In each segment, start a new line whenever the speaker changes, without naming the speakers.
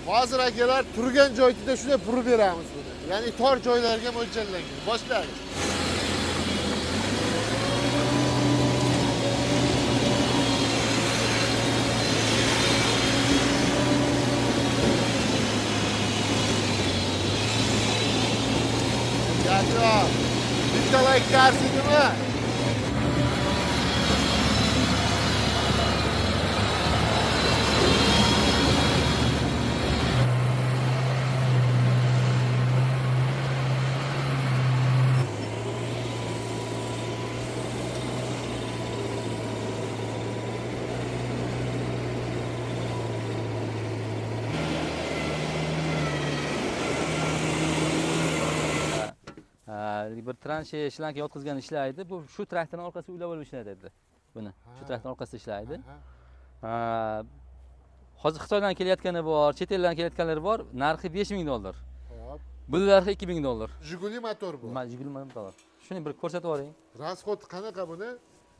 Hozir akalar turgan joyida shunday burib beramiz buni. Ya'ni tor joylarga mo'ljallangan. Boshlaymiz. Yaxshi. Bitta like arziydimi?
Bir transhe shlanka yotqizgan ishlaydi. Bu shu traktorning orqasiga ulab olib ishlaydi. Buni shu traktorning orqasida ishlaydi. Hozir Xitoydan kelayotgani bor, chet eldan kelayotganlar bor. Narxi $5000.
Hop.
Bu narxi $2000.
Jiguli motor bu.
Jiguli motor. Shuni bir ko'rsatib yuboring.
Rasxod qanaqa buni?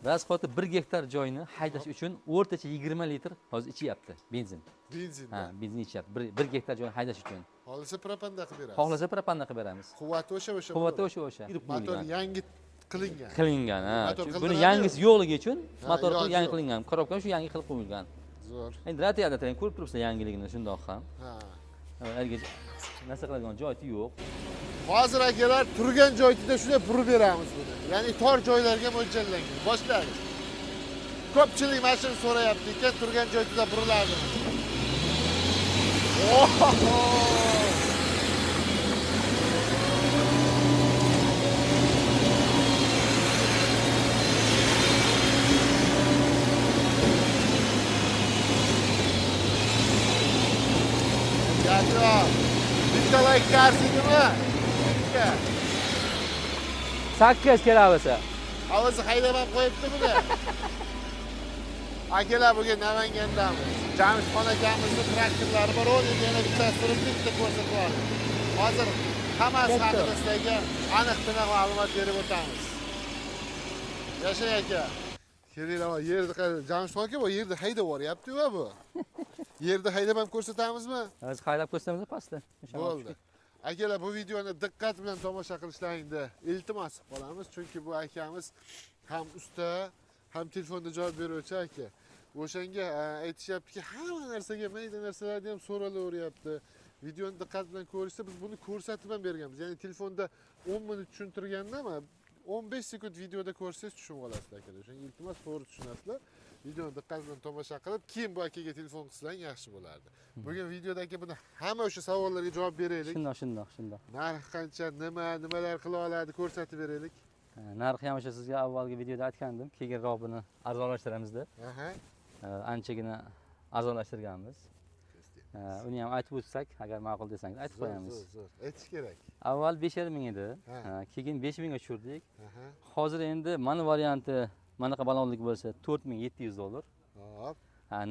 Rasxodi 1 gektar joyni haydash uchun o'rtacha 20 litr hozir ichyapti benzin.
Benzin.
Ha, benzin ichyapti. 1 gektar joyni haydash uchun.
Xohlasa propanda qilib beramiz.
Xohlasa propanda qilib beramiz.
Quvvati o'sha o'sha.
Quvvati o'sha o'sha.
Motor yangi qilingan.
Qilingan, ha. Buni yangisi yo'qligi uchun motor yangi qilingan. Korobka shu yangi qilib qo'yilgan.
Zo'r.
Endi ratiyada ko'rib turibsiz yangiligini shundoq ham.
Ha.
Erga narsa qiladigan joyi yo'q.
Hozir akalar turgan joyida shunday burib beramiz buni. Ya'ni tor joylarga mo'ljallangan. Boshlaymiz. Ko'pchilik mashina so'rayapti ekan, turgan joyida buriladimi? Oho! Yaxshi. Bitta like arziydimi?
8 kerak bo'lsa.
Havosi haydab ham qo'yibdi buni. Akalar bugun Namangandamiz. Jamshidxon akamizni traktorlari bor, u yana bittasi turibdi, bitta ko'rsatib oldik. Hozir hammasi haqida sizlarga aniq-tiniq ma'lumot berib o'tamiz. Yashang aka. Kelinglar, yerda Jamshidxon aka bu yerda haydab yuboryapti-ku bu. Yerda haydab ham ko'rsatamizmi?
Hozir haydab ko'rsatamiz pastda.
Bo'ldi. Akalar bu videoni diqqat bilan tomosha qilishlaringni iltimos qilib qolamiz, chunki bu akamiz ham usta, ham telefonda javob beruvchi aka. O'shanga aytishyaptiki, hamma narsaga, mayda narsalarni ham so'ralaveryapti. Videoni diqqat bilan ko'rishsa, biz buni ko'rsatib ham berganmiz. Ya'ni telefonda 10 minut tushuntirganda ama 15 sekund videoda ko'rsangiz tushunib olasizlar akalar. O'shanga iltimos to'g'ri tushunasizlar. Videoni diqqat bilan tomosha qilib, keyin bu akaga telefon qilsang yaxshi bo'lardi. Bugun videoda aka buni hamma o'sha savollarga javob beraylik.
Shundoq.
Narx qancha, nimalar qila oladi ko'rsatib beraylik.
Narxi ham o'sha sizga avvalgi videoda aytgandim, keyinroq buni arzonlashtiramiz deb. Anchagina arzonlashtirganmiz. Uni ham aytib o'tsak, agar ma'qul desangiz aytib qo'yamiz.
Zo'r, aytish kerak.
Avval 5,5 ming edi, keyin 5,000 ga tushirdik. Hozir endi mana varianti manaqa balonlik bo'lsa $4,700.
Hop.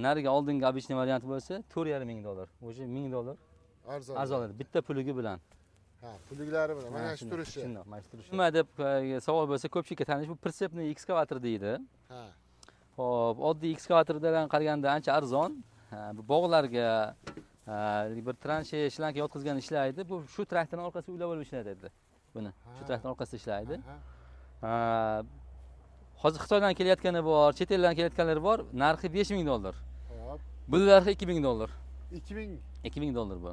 Narigi oldingi обычный varianti bo'lsa $4,500. O'sha $1,000 arzon. Bitta pulugi bilan.
Ha, puluglari bilan. Mana shu turishi.
Shundoq, mana shu turishi. Nima deb savol bo'lsa ko'pchilikka tanish bu pritsepniy ekskavator deydi.
Ha.
Xo'p, oddiy ekskavatordan qaraganda ancha arzon. Bu bog'larga bir transhe shlanka yotqizgan ishlaydi. Bu shu traktorning orqasiga ulab olib ishlaydi. Buni shu traktorning orqasida ishlaydi. Hozir Xitoydan kelayotgani bor, chet eldan kelayotganlar bor. Narxi $5,000.
Hop.
Bu narxi $2,000.
2000?
$2,000 bu.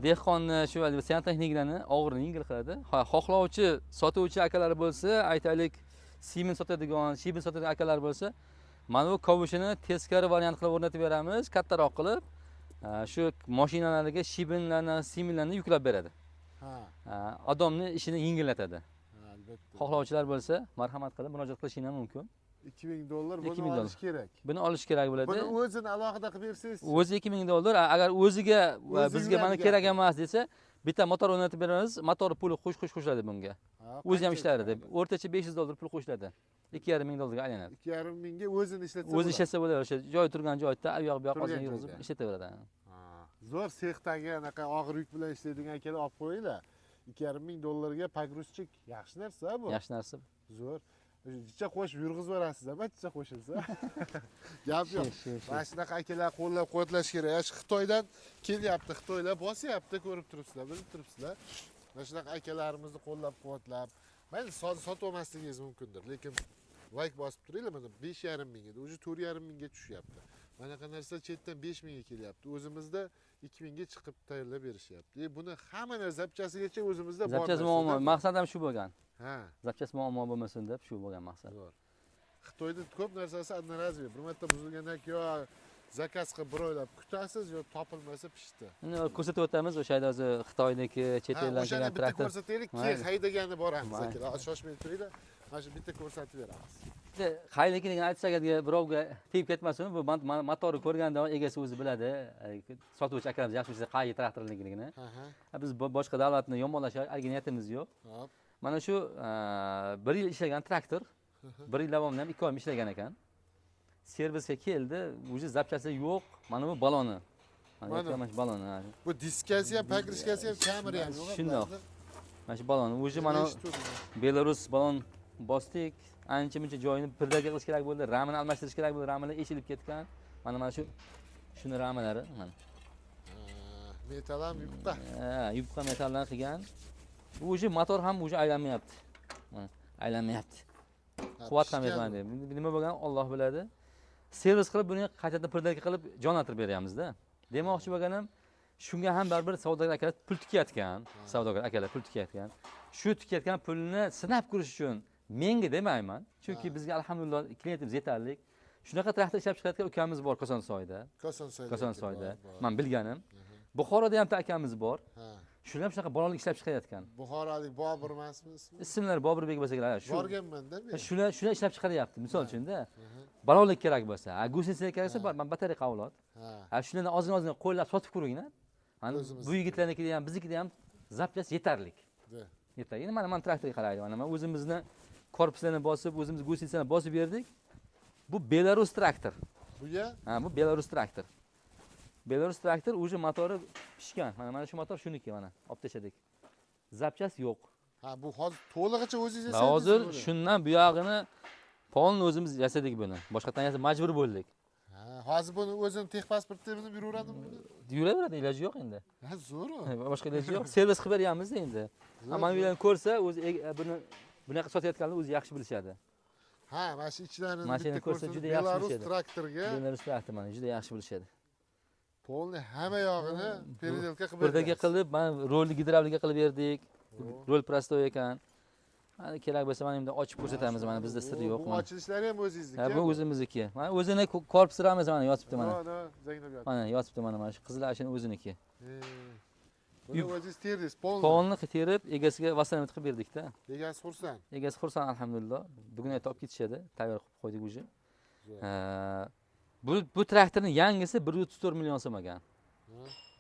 Dehqonni shu santexniklarni og'irini yengil qiladi. Xohlovchi, sotuvchi akalar bo'lsa, aytaylik, simin sotadigan, shibin sotadigan akalar bo'lsa, mana bu kovushini teskari variant qilib o'rnatib beramiz, kattaroq qilib, shu mashinalarga shibinlarni, siminlarni yuklab beradi.
Ha.
Odamni ishini yengillatadi.
Albatta.
Xohlovchilar bo'lsa, marhamat qilib murojaat qilishingiz mumkin.
$2,000 buni olish kerak.
Buni olish kerak bo'ladi.
Buni o'zini alohida qilib bersangiz.
O'zi $2,000, agar o'ziga bizga mana kerak emas desa, bitta motor o'rnatib beramiz, motor puli qo'shiladi bunga. O'zi ham ishlardi. O'rtacha $500 pul qo'shiladi. $2,500 ga aylanadi.
2,5 mingga o'zini ishlatsa bo'ladi.
O'zi ishlatsa bo'ladi. O'sha joy turgan joyda u yoq bu yoq ozgina yurg'izib ishlataveradi.
Zo'r sexdagi anaqa og'ir yuk bilan ishlaydigan akalar olib qo'yinglar. $2,500 ga pogruzchik yaxshi narsa bu.
Yaxshi narsa.
Zo'r. Jicha qo'shib yurg'izib yuborasiz, jicha qo'shilsa. Gap yo'q. Mana shunaqa akalar qo'llab-quvvatlash kerak. Shu Xitoydan kelyapti, Xitoylar bosyapti, ko'rib turibsizlar, bilib turibsizlar. Mana shunaqa akalarimizni qo'llab-quvvatlab, mayli sotib olmasligingiz mumkindir, lekin like bosib turinglar, mana 5,5 ming edi, уже 4,5 mingga tushyapti. Manaqa narsa chetdan 5 mingga kelyapti. O'zimizda 2 mingga chiqib tayyorlab berishyapti. Buni hamma narsa zapchasigacha o'zimizda bor.
Zapchas muammo, maqsad ham shu bo'lgan. Ha. Zapchas muammo bo'lmasin deb shu bo'lgan maqsad.
Zo'r. Xitoyda ko'p narsasi одноразовый. Bir marta buzilgandan keyin zakaz qilib bir oylab kutasiz, yo topilmasa pishdi.
Endi ko'rsatib o'tamiz, o'sha yerda o'zi Xitoydagi chet eldan kelgan traktor.
Bitta ko'rsataylik, keyin haydagani boramiz akalar. Shoshmay turinglar. Mana shu bitta ko'rsatib beramiz.
Qaylikligini aytsak agar birovga tegib ketmasin, bu motorni ko'rganda egasi o'zi biladi. Sotuvchi akalarimiz yaxshi bilsa qaysi traktorligini. Biz boshqa davlatni yomonlash niyatimiz yo'q. Mana shu 1 yil ishlagan traktor, 1 yil davomida ham 2 oy ishlagan ekan. Servisga keldi, уже zapchasi yo'q. Mana bu baloni. Mana shu baloni.
Bu diskasi ham, pakrishkasi ham, kamera ham yo'q.
Shundoq. Mana shu baloni. Уже mana Belarus balon bosdik. Ancha-muncha joyini pirdaga qilish kerak bo'ldi, ramini almashtirish kerak bo'ldi, ramilar eshilib ketgan. Mana shu shuni ramalari mana.
Metal ham yupqa.
Ha, yupqa metaldan qilgan. Bu уже motor ham уже aylanmayapti. Mana aylanmayapti. Quvvat ham bermaydi. Nima bo'lgan Alloh biladi. Servis qilib buni qaytadan pirdaga qilib jonlantirib beryapmiz-da. Demoqchi bo'lganim, shunga ham baribir savdogar akalar pul tikayotgan, savdogar akalar pul tikayotgan. Shu tikayotgan pulni sinab ko'rish uchun menga demayman, chunki bizga alhamdulillah klientimiz yetarli. Shunaqa traktor ishlab chiqarayotgan ukamiz bor Kosonsoyda. Kosonsoyda. Men bilganim. Buxoroda ham akamiz bor. Shular ham shunaqa bolalik ishlab chiqarayotgan.
Buxorolik Bobur emasmi ismi?
Ismlari Boburbek bo'lsa kerak. Shu.
Borganman-da men.
Shular ishlab chiqaryapti, misol uchun-da. Balolik kerak bo'lsa, gusnitsa kerak bo'lsa, man batareya avlod. Ha, shularni ozgina-ozgina qo'llab sotib ko'ringlar. Mana bu yigitlarnikida ham, biznikida ham zapchas yetarli. Yetarli. Endi mana traktorga qaraylik. Mana o'zimizni korpuslarni bosib, o'zimiz gusnitsani bosib berdik. Bu Belarus traktor.
Buga?
Ha, bu Belarus traktor. Belarus traktor уже motori pishgan. Mana shu motor shuniki mana olib tashladik. Zapchas yo'q.
Ha, bu hozir to'lig'icha o'zingiz yasadingiz.
Hozir shundan bu yog'ini polni o'zimiz yasadik buni. Boshqatdan yasab majbur bo'ldik.
Ha, hozir buni o'zini texpasportda minib yuraveradimi buni?
Yuraveradi, iloji yo'q endi.
Ha, zo'r.
Boshqa iloji yo'q. Servis qilib beryapmiz endi. Mana bu yerni ko'rsa, o'zi buni bunaqa sotayotganlar o'zi yaxshi bilishadi.
Ha, mana shu ichlarini bitta ko'rsa juda yaxshi bilishadi. Belarus traktorga.
Belarus traktor mana juda yaxshi bilishadi.
Polni hamma yog'ini peredelka qilib berdik.
Birdaga qilib, mana rolni gidravlika qilib berdik. Rol prostoy ekan. Mana kerak bo'lsa mana endi ochib ko'rsatamiz, mana bizda sir yo'q.
Bu ochilishlari ham o'zingizniki.
Ha, bu o'zimizniki. Mana o'zini korpus ramasi mana yotibdi mana. Mana yotibdi mana shu qizil ashini o'ziniki.
Buni o'zingiz terdingiz, polni.
Polni terib, egasiga vasanat qilib berdik-da.
Egasi xursand.
Egasi xursand alhamdulillah. Bugun erta olib ketishadi, tayyor qilib qo'ydik уже. Bu traktorning yangisi 134 million so'm ekan.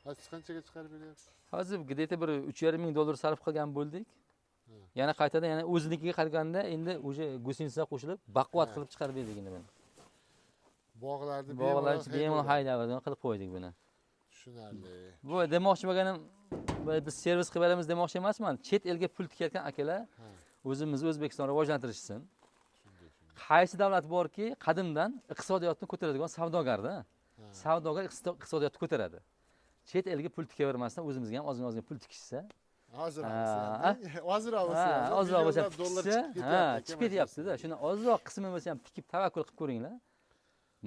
Ha, siz qanchaga chiqarib beryapsiz?
Hozir где-то bir 3,5 ming dollar sarf qilgan bo'ldik. Yana qaytadan yana o'zinikiga qaraganda endi уже gusnitsa qo'shilib baquvvat qilib chiqarib berdik endi buni.
Bog'larni
bemalol haydab qilib qo'ydik buni.
Tushunarli.
Bu demoqchi bo'lganim, biz servis qilib beramiz demoqchi emasman. Chet elga pul tikayotgan akalar o'zimizni O'zbekiston rivojlantirishsin. Qaysi davlat borki, qadimdan iqtisodiyotni ko'taradigan savdogarda. Savdogar iqtisodiyotni ko'taradi. Chet elga pul tikavermasdan o'zimizga ham ozgina-ozgina pul tikishsa,
ozroq
ozroq bo'lsa ham chiqib ketyapti-da. Shuni ozroq qismi bo'lsa ham tikib tavakkul qilib ko'ringlar.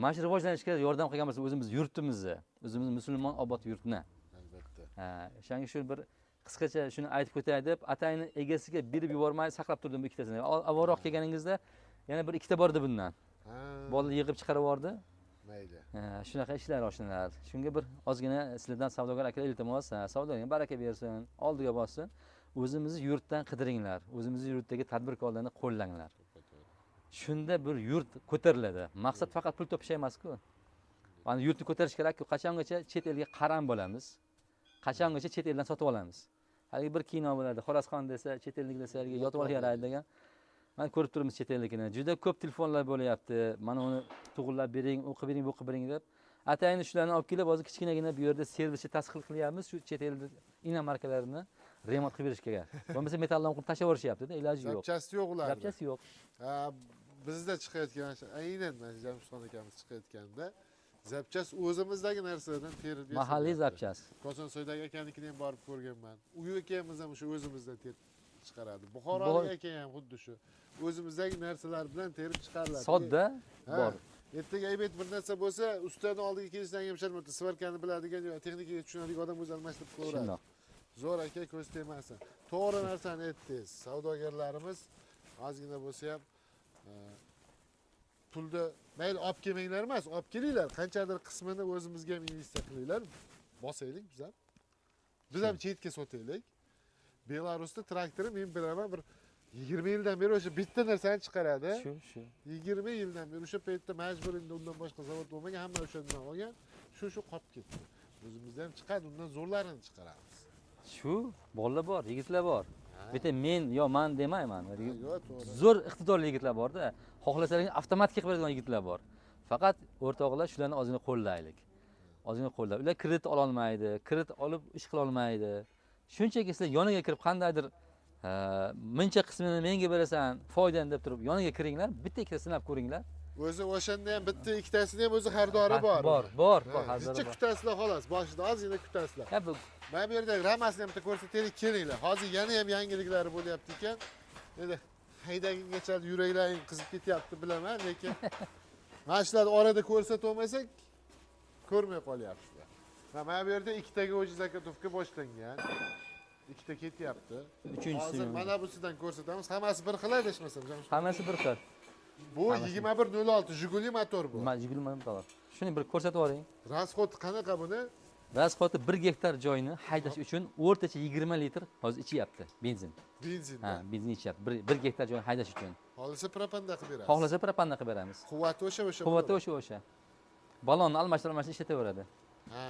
Mana shu rivojlanishga yordam qilgan bo'lsa o'zimiz yurtimizni, o'zimiz musulmon obod yurtni.
Albatta.
Ha, o'shanga shu bir qisqacha shuni aytib o'tay deb, atayni egasiga berib yubormay saqlab turdim bu ikkitasini. Avvalroq kelganingizda yana bir ikkita bor edi bundan. Bolalar yig'ib chiqarib yubordi.
Mayli.
Shunaqa ishlar oshnalar. Shunga bir ozgina sizlardan savdogar akalar iltimos, savdoga baraka bersin, oldiga bossin. O'zimizni yurtdan qidiringlar, o'zimizni yurtdagi tadbirkorlarni qo'llanglar. Shunda bir yurt ko'tariladi. Maqsad faqat pul topish emas-ku. Mana yurtni ko'tarish kerak-ku. Qachongacha chet elga qaram bo'lamiz? Qachongacha chet eldan sotib olamiz? Haligi bir kino bo'ladi, Xorazxon desa, chet ellik desa, haligi yotib olgan degan. Mana ko'rib turibmiz chet ellikini. Juda ko'p telefonlar bo'lyapti. Mana uni to'g'rilab bering, o'qib bering, bu qilib bering deb. Atayni shularni olib kelib, hozir kichkinagina bu yerda servisni tashkil qilyapmiz. Shu chet elda inomarkalarini remont qilib berish kerak. Bo'lmasa metalldan qilib tashlab yuborishyapti-da, iloji yo'q.
Zapchasti yo'q ularda.
Zapchasti yo'q.
Bizda chiqayotgan, aynan mana Jamshidxon akamiz chiqayotganda zapchast o'zimizdagi narsalardan terib yasalgan.
Mahalliy zapchast.
Kosonsoydagi akanikini ham borib ko'rganman. U akamiz ham o'sha o'zimizdan terib chiqaradi. Buxorolik aka ham xuddi shu. O'zimizdagi narsalar bilan terib chiqariladi.
Sodda bor.
Ertaga aybat bir narsa bo'lsa, ustani oldiga kelishdan ham sharmata, svarkani biladigan yo texnikaga tushunadigan odam o'zi almashtirib qo'yadi. Zo'r aka, ko'z tegmasin. To'g'ri narsani aytdingiz. Savdogarlarimiz ozgina bo'lsa ham pulni mayli olib kelmanglar emas, olib kelinglar. Qanchadir qismini o'zimizga ham investitsiya qilinglar. Bosaylik biz ham. Biz ham chetga sotaylik. Belarusda traktori men bilaman bir 20 yildan beri o'sha bitta narsani chiqaradi.
Shu.
20 yildan beri o'sha paytda majbur endi undan boshqa zavod bo'lmagan, hamma o'shandan olgan. Shu qolib ketdi. O'zimizda ham chiqadi, undan zo'rlarini chiqaramiz.
Shu bolalar bor, yigitlar bor. Bitta men yo man demayman.
Zo'r
iqtidorli yigitlar bor-da. Xohlasangiz avtomatik qilib beradigan yigitlar bor. Faqat o'rtoqlar shularni ozgina qo'llaylik. Ozgina qo'llab. Ular kredit ola olmaydi, kredit olib ish qila olmaydi. Shunchaki sizlar yoniga kirib qandaydir mincha qismini menga berasan, foydani deb turib yoniga kiringlar, bitta ikkita sinab ko'ringlar.
O'zi o'shanda ham bitta ikkitasini ham o'zi xaridori bor.
Bor, xaridori
bor. Kutasizlar xolos, boshida ozgina kutasizlar. Mana bu yerda ramasini ham bitta ko'rsataylik, kelinglar. Hozir yana ham yangiliklari bo'lyapti ekan. Endi haydagungacha yuraklaring qizib ketyapti bilaman, lekin mana shularni orada ko'rsata olmasak ko'rmay qolyapsizlar. Mana bu yerda ikkitaga o'zi zakatovka boshlangan. Ikkita ketyapti.
Uchinchisi.
Hozir mana busidan ko'rsatamiz. Hammasi bir xil adashmasam.
Hammasi bir xil.
Bu 21.06 Jiguli motor bu.
Jiguli motor. Shuni bir ko'rsatib yuboring.
Rasxod qanaqa buni?
Rasxodi 1 gektar joyni haydash uchun o'rtacha 20 litr hozir ichyapti benzin.
Benzin.
Ha, benzin ichyapti. 1 gektar joyni haydash uchun.
Xohlasa propanda qilib beramiz.
Xohlasa propanda qilib beramiz.
Quvvati o'sha o'sha.
Quvvati o'sha o'sha. Balonni almashtirib ishlataveradi.
Ha.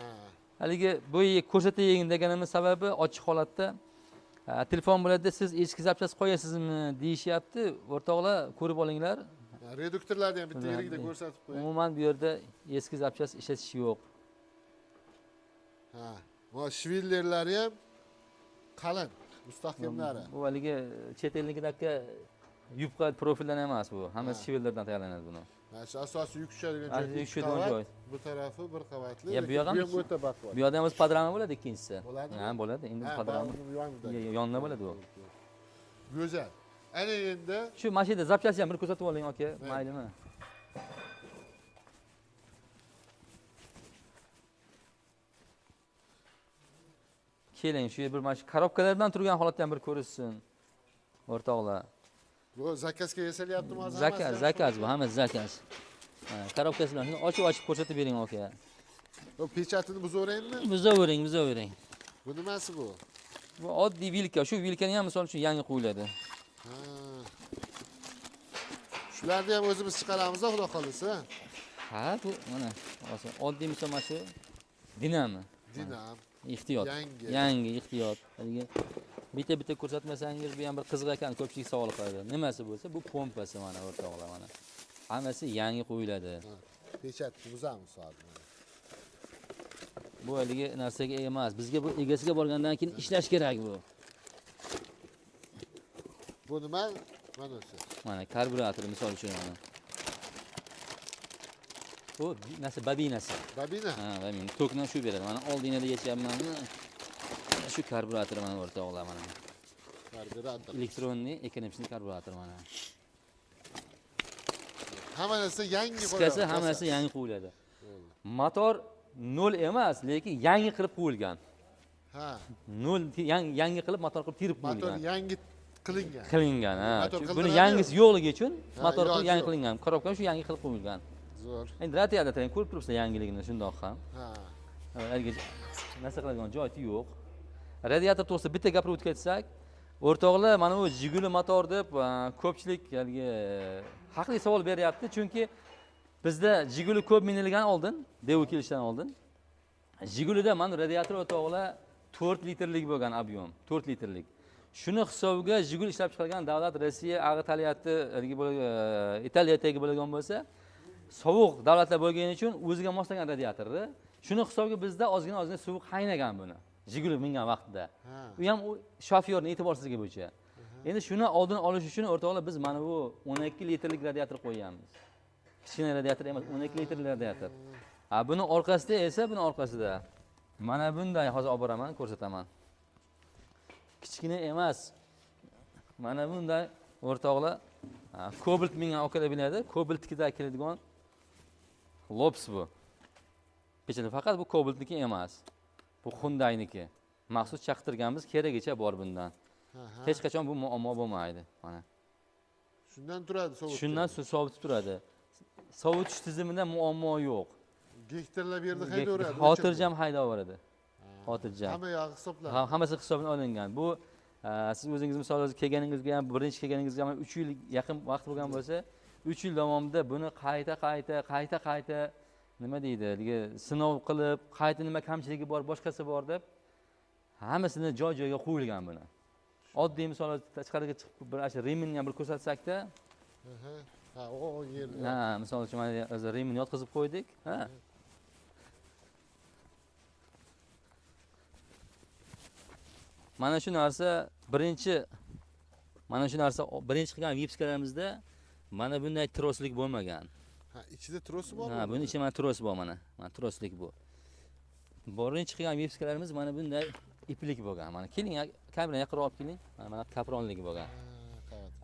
Haligi bu ko'rsatayin deganimiz sababi ochiq holatda telefon bo'ladi, siz eski zapchast qo'yasizmi deyishyapti. O'rtoqlar, ko'rib olinglar.
Reduktorlarni ham bitta yerida ko'rsatib qo'ying.
Umuman bu yerda eski zapchast ishlatish yo'q.
Ha, bu shvillerlari ham qalin, mustahkamlari.
Bu haligi chet elnikidagi yupqa profildan emas bu. Hammasi shvillerdan tayyorlanadi buni.
Mana shu asosiy yuk tushadigan joy. Bu tarafi bir qavatli.
Bu yoq ham
o'ta baquvvat.
Bu yoqda ham o'z padrama bo'ladi ikkinchisi.
Bo'ladimi?
Ha, bo'ladi. Endi padrama yonida bo'ladi u.
Go'zal. Ana endi
shu mashinada zapchastni ham bir ko'rsatib oling aka, maylimi? Keling, shu bir mana shu korobkalardan turgan holatda ham bir ko'rishsin o'rtoqlar.
Bu zakazga yasalyaptimi hozir?
Zakaz, zakaz bu, hammasi zakaz. Korobkasi bilan shuni ochib ko'rsatib bering aka.
Bu pechatini buzaveraymi?
Buzavering, buzavering.
Bu nimasi bu?
Bu oddiy vilka. Shu vilkani ham misol uchun yangi qo'yiladi.
Ha. Shularni ham o'zimiz chiqaramiz, Xudo xolasa.
Ha, bu mana oddiy misol mana shu dinami.
Dinam.
Ehtiyot. Yangi ehtiyot. Haligi bitta-bitta ko'rsatmasangiz bu ham bir qiziq ekan, ko'pchilik savol qo'yadi. Nimasi bo'lsa, bu pompasi mana o'rtoqlar mana. Hammasi yangi qo'yiladi.
Pechatni buzamiz hozir.
Bu haligi narsaga emas. Bizga bu egasiga borgandan keyin ishlash kerak bu.
Bu nima? Mana shu.
Mana karburator misol uchun mana. Bu narsa babinasi.
Babina?
Ha, babina. Tokni shu beradi. Mana oldinida yechyapman. Shu karburator mana o'rtoqlar mana.
Karburator.
Elektronniy ekonomik karburator mana.
Hamma narsa yangi qo'yiladi.
Qisqasi hammasi yangi qo'yiladi. Motor 0 emas, lekin yangi qilib qo'yilgan.
Ha.
0 yangi qilib motor qilib terib qo'yilgan.
Motor yangi qilingan.
Qilingan, ha. Buni yangisi yo'qligi uchun motor yangi qilingan. Korobka shu yangi qilib qo'yilgan.
Zo'r.
Endi radiatorni ko'rib turibsiz yangiligini shundoq ham.
Ha.
Haligi narsa qiladigan joyi yo'q. Radiator to'g'risida bitta gapirib o'tkazsak, o'rtoqlar, mana bu Jiguli motor deb ko'pchilik haligi haqli savol beryapti, chunki bizda Jiguli ko'p minilgan oldin, Daewoo kelishdan oldin. Jigulida mana radiator o'rtoqlar 4 litrlik bo'lgan ob'yom, 4 litrlik. Shuni hisobiga Jiguli ishlab chiqargan davlat Rossiya, Italiyati, haligi Italiyadagi bo'lgan bo'lsa, sovuq davlatlar bo'lgani uchun o'ziga moslagan radiatorni. Shuni hisobiga bizda ozgina-ozgina sovuq qaynagan buni. Jiguli mingan vaqtida. U ham shofyorning e'tiborsizligi bo'yicha. Endi shuni oldini olish uchun o'rtoqlar biz mana bu 12 litrlik radiator qo'yganmiz. Kichkina radiator emas, 12 litrlik radiator. Ha, buni orqasida esa, buni orqasida mana bunday hozir olib boraman, ko'rsataman. Kichkina emas. Mana bunday o'rtoqlar, Cobalt mingan akalar biladi, Cobaltnikida keladigan Lops bu. Pechada faqat bu Cobaltniki emas. Bu Hyundai'niki. Maxsus chaqtirganmiz, keragicha bor bundan. Hech qachon bu muammo bo'lmaydi. Mana.
Shundan turadi sovutib.
Shundan sovutib turadi. Sovutish tizimida muammo yo'q.
Gektarlab yerda haydayveradi.
Xotirjam haydayveradi. Xotirjam.
Hamma yog'i hisoblanadi.
Ha, hammasi hisobga olingan. Bu siz o'zingiz misol o'zi kelganingizga ham, birinchi kelganingizga ham 3 yil yaqin vaqt bo'lgan bo'lsa, 3 yil davomida buni qayta-qayta nima deydi, haligi sinov qilib, qayta nima kamchiligi bor, boshqasi bor deb hammasini joy-joyiga qo'yilgan buni. Oddiy misol tashqariga chiqib bir asha reminni ham bir ko'rsatsakda,
ha, o yerda.
Ha, misol uchun mana o'zi reminni yotqizib qo'ydik, ha. Mana shu narsa birinchi, mana shu narsa birinchi qilgan vipskalarimizda mana bunday troslik bo'lmagan.
Ha, ichida trosi bormi?
Ha, buning ichida mana tros bor mana. Mana troslik bu. Birinchi qilgan vipskalarimiz mana bunday iplik bo'lgan. Mana keling, kamerani yaqinroq olib keling. Mana mana kapronlik bo'lgan.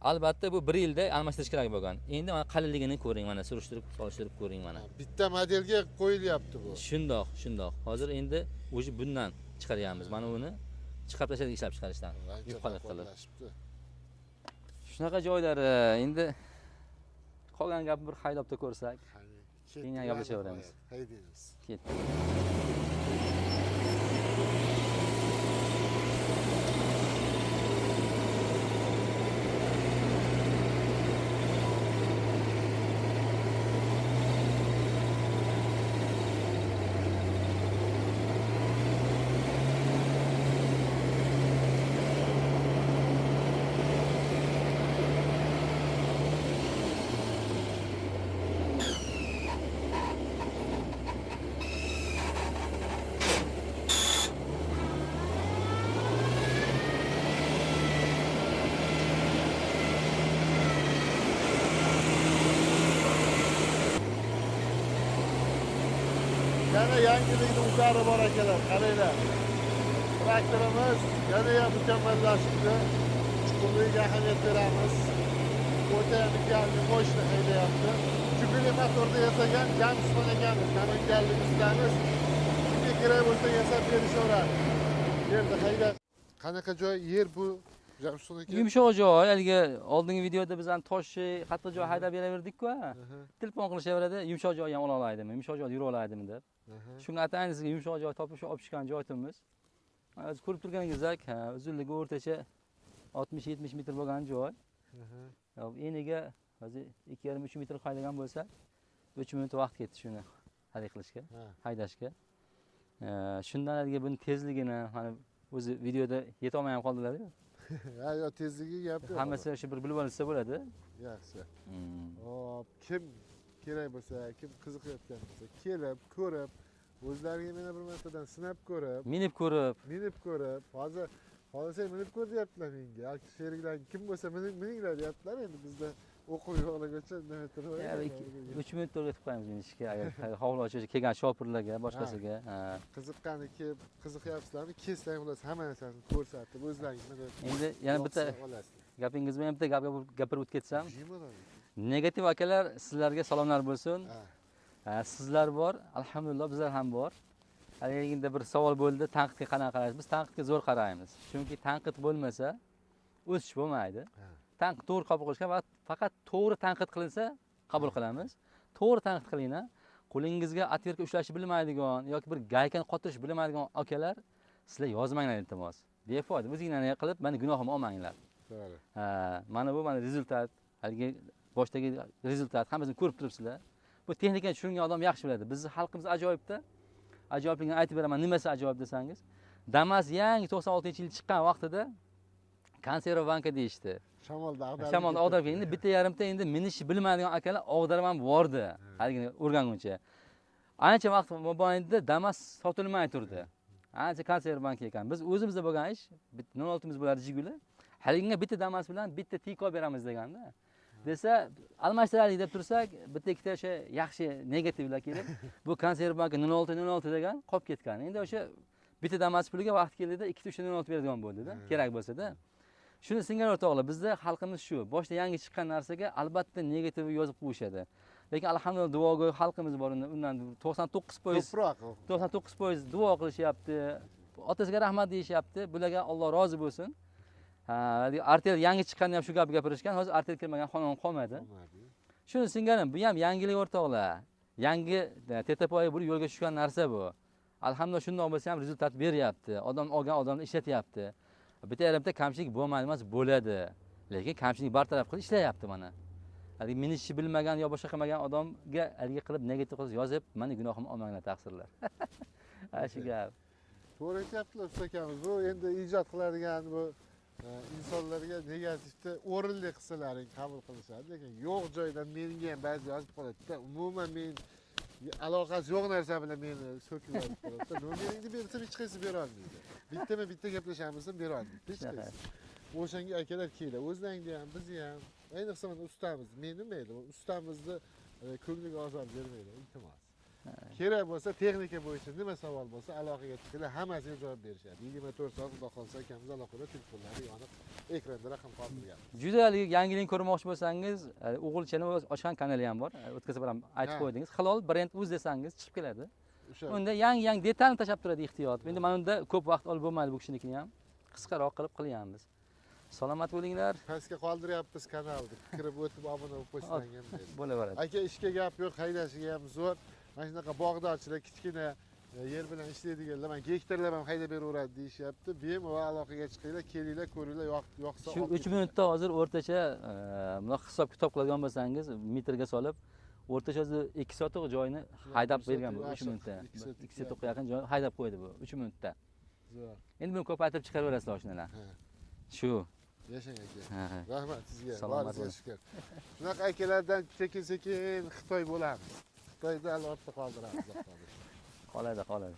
Albatta bu 1 yilda almashtirish kerak bo'lgan. Endi mana qalinligini ko'ring, mana surishtirib, solishtirib ko'ring mana.
Bitta modelga qo'yilyapti bu.
Shundoq, shundoq. Hozir endi o'zi bundan chiqaryapmiz. Mana uni chiqarib tashladik ishlab chiqarishdan. Yupqalik qilib. Shunaqa joylari endi qolgan gapni bir haydobda ko'rsak, keyin gaplashaveramiz.
Haydaymiz.
Ketdik.
Yana yangilikni utari bor akalar, qaranglar. Traktorimiz yana ham mukammallashibdi. Chuqurligiga ahamiyat beramiz. O'ta idealli moshina haydayapti. Jubili motorda yasagan Jamshidxon akamiz, namanganlik ustamiz. Kimga kerak bo'lsa yasab berishaveradi. Yerda hayda. Qanaqa joy yer bu Jamshidxon aka?
Yumshoq joy. Haligi oldingi videoda biz ham toshli, qattiq joy haydab beraverdik-ku. Telefon qilishaveradi, yumshoq joy ham ola oladimi, yumshoq joyda yura oladimi deb. Shunga atayin sizga yumshoq joy topib, shu olib chiqqan joyimiz. O'zi ko'rib turganingizdek, uzunligi o'rtacha 60-70 metr bo'lgan joy. Eniga hozir 2,5-3 metr haydagan bo'lsa, 3 minut vaqt ketdi shuni haydab qilishga, haydashga. Shundan haligi buni tezligini mana o'zi videoda yeta olmay ham qoldilar-ku.
Ha, yo'q, tezligi gap yo'q.
Hammasi shu bir bilib olsa bo'ladi.
Yaxshi. Hop, kim kerak bo'lsa, kim qiziqayotgan bo'lsa, kelib, ko'rib, o'zlariga mana bir martadan sinab ko'rib,
minib ko'rib,
minib ko'rib, hozir xohlasang minib ko'r deyaptilar menga. Yoki sheriklar kim bo'lsa mininglar deyaptilar. Endi bizda o'quv yo'qligicha nima turib.
3 minut o'rgatib qo'yamiz minishga, agar xohlovchi kelgan shopirlarga, boshqasiga.
Qiziqqani kelib, qiziqyapsizlarmi? Kelsang xullas hamma narsasini ko'rsatib, o'zlaringiz mana.
Endi yana bitta gapingiz bilan bitta gap gapirib o'tib ketsam. Negativ akalar, sizlarga salomlar bo'lsin. Sizlar bor, alhamdulillah bizlar ham bor. Haligida bir savol bo'ldi, tanqidga qanaqa qaraysiz? Biz tanqidga zo'r qaraymiz. Chunki tanqid bo'lmasa o'sish bo'lmaydi. Tanqid to'g'ri qabul qilishga va faqat to'g'ri tanqid qilinsa qabul qilamiz. To'g'ri tanqid qilinglar. Qo'lingizga otvertka ushlashni bilmaydigan yoki bir gaykani qotirish bilmaydigan akalar, sizlar yozmanglar iltimos. Befoyda o'zinglarni qilib, meni gunohimni olmanglar.
To'g'ri.
Ha, mana bu mana rezultat, haligi boshdagi rezultat hammasini ko'rib turibsizlar. Bu texnikani tushungan odam yaxshi biladi. Bizning xalqimiz ajoyibda. Ajoyibligini aytib beraman, nimasi ajoyib desangiz. Damas yangi 96-yil chiqqan vaqtida konserva banka deyishdi.
Shamolda ag'darib.
Shamolda ag'darib endi bitta yarimta endi minishni bilmaydigan akalar ag'darib ham bordi. Haligini o'rganguncha. Ancha vaqt mobaynida Damas sotilmay turdi. Ancha konserv banka ekan. Biz o'zimizda bo'lgan ish, 0.6 bo'ladi Jiguli. Haliginga bitta Damas bilan bitta Tiko beramiz deganda. Desa, almashtiraylik deb tursak, bitta ikkita o'sha yaxshi negativlar kelib, bu konserv banka 0.6 degan qolib ketgan. Endi o'sha bitta Damas puliga vaqt keldida 2 3 0.6 beradigan bo'ldi-da, kerak bo'lsa-da. Shuni singari o'rtoqlar, bizda xalqimiz shu, boshda yangi chiqqan narsaga albatta negativi yozib qo'yishadi. Lekin alhamdulillah duogo'y xalqimiz bor, undan 99% 99% duo qilishyapti. Otasiga rahmat deyishyapti. Bularga Alloh rozi bo'lsin. Ha, Artel yangi chiqqanda ham shu gap gapirishgan, hozir Artel kirmagan xonadon qolmadi. Shuni singarim, bu ham yangilik o'rtoqlar. Yangi TTPga bir yo'lga tushgan narsa bu. Alhamdulillah shundoq bo'lsa ham rezultat beryapti. Odam olgan odamni ishlatyapti. Bitta yarimta kamchilik bo'lmaydi emas, bo'ladi. Lekin kamchilik bartaraf qilib ishlayapti mana. Haligi minishni bilmagan yo boshqa qilmagan odamga haligi qilib negativ qilib yozib, meni gunohimni olmanglar taqsirlar. Ha, shu gap.
To'g'ri aytyaptilar usta akamiz. Bu endi ijod qiladigan bu insonlarga negativni o'rinli qilsalaring qabul qilishadi, lekin yo'q joydan menga ham ba'zi yozib qoladi-da. Umuman men aloqasi yo'q narsa bilan meni so'kib yozib qoladi-da. Nomeringni bersam hech qaysi bera olmaydi. Bittama bitta gaplashamiz desam bera olmaydi. Hech qaysi. O'shanga akalar keladi. O'zlaringni ham, bizni ham, ayniqsa mana ustamiz, meni mayli, ustamizni ko'ngliga ozor bermaydi, iltimos. Kerak bo'lsa texnika bo'yicha nima savol bo'lsa aloqaga chiqinglar, hammasiga javob berishadi. 24 soat xudo xolasa akamiz aloqada, telefonlari yoniq, ekranda raqam qoldirgan.
Juda yangilik ko'rmoqchi bo'lsangiz, o'g'ilchani ochgan kanali ham bor. O'tkazib ham aytib qo'ydingiz. Hilol brend uz desangiz chiqib keladi. Unda yangi detalni tashlab turadi ehtiyot. Endi mana unda ko'p vaqt olib bo'lmaydi bu kishinikini ham. Qisqaroq qilib qilyapmiz. Salomat bo'linglar.
Pastga qoldiryapmiz kanalni. Kirib o'tib obuna bo'lib qo'ysang ham
bo'laveradi.
Aka ishga gap yo'q, haydashiga ham zo'r. Mana shunaqa bog'dorchilar kichkina yer bilan ishlaydiganlar, mana gektarlar ham haydab beraveradi deyishyapti. Bemalol aloqaga chiqinglar, kelinglar, ko'ringlar, yoqsa.
Shu 3 minutda hozir o'rtacha bundoq hisob kitob qiladigan bo'lsangiz, metrga solib o'rtacha o'zi 2 sotiq joyini haydab bergan bu 3 minutda. 2 sotiqqa yaqin joy haydab qo'ydi bu 3 minutda.
Zo'r.
Endi buni ko'paytirib chiqaraverasizlar oshnalar. Shu.
Yashang aka. Rahmat sizga. Barizga shukr. Shunaqa akalardan sekin-sekin Xitoy bo'lamiz. Xitoyda ortda qoldiramiz.
Qoladi, qoladi.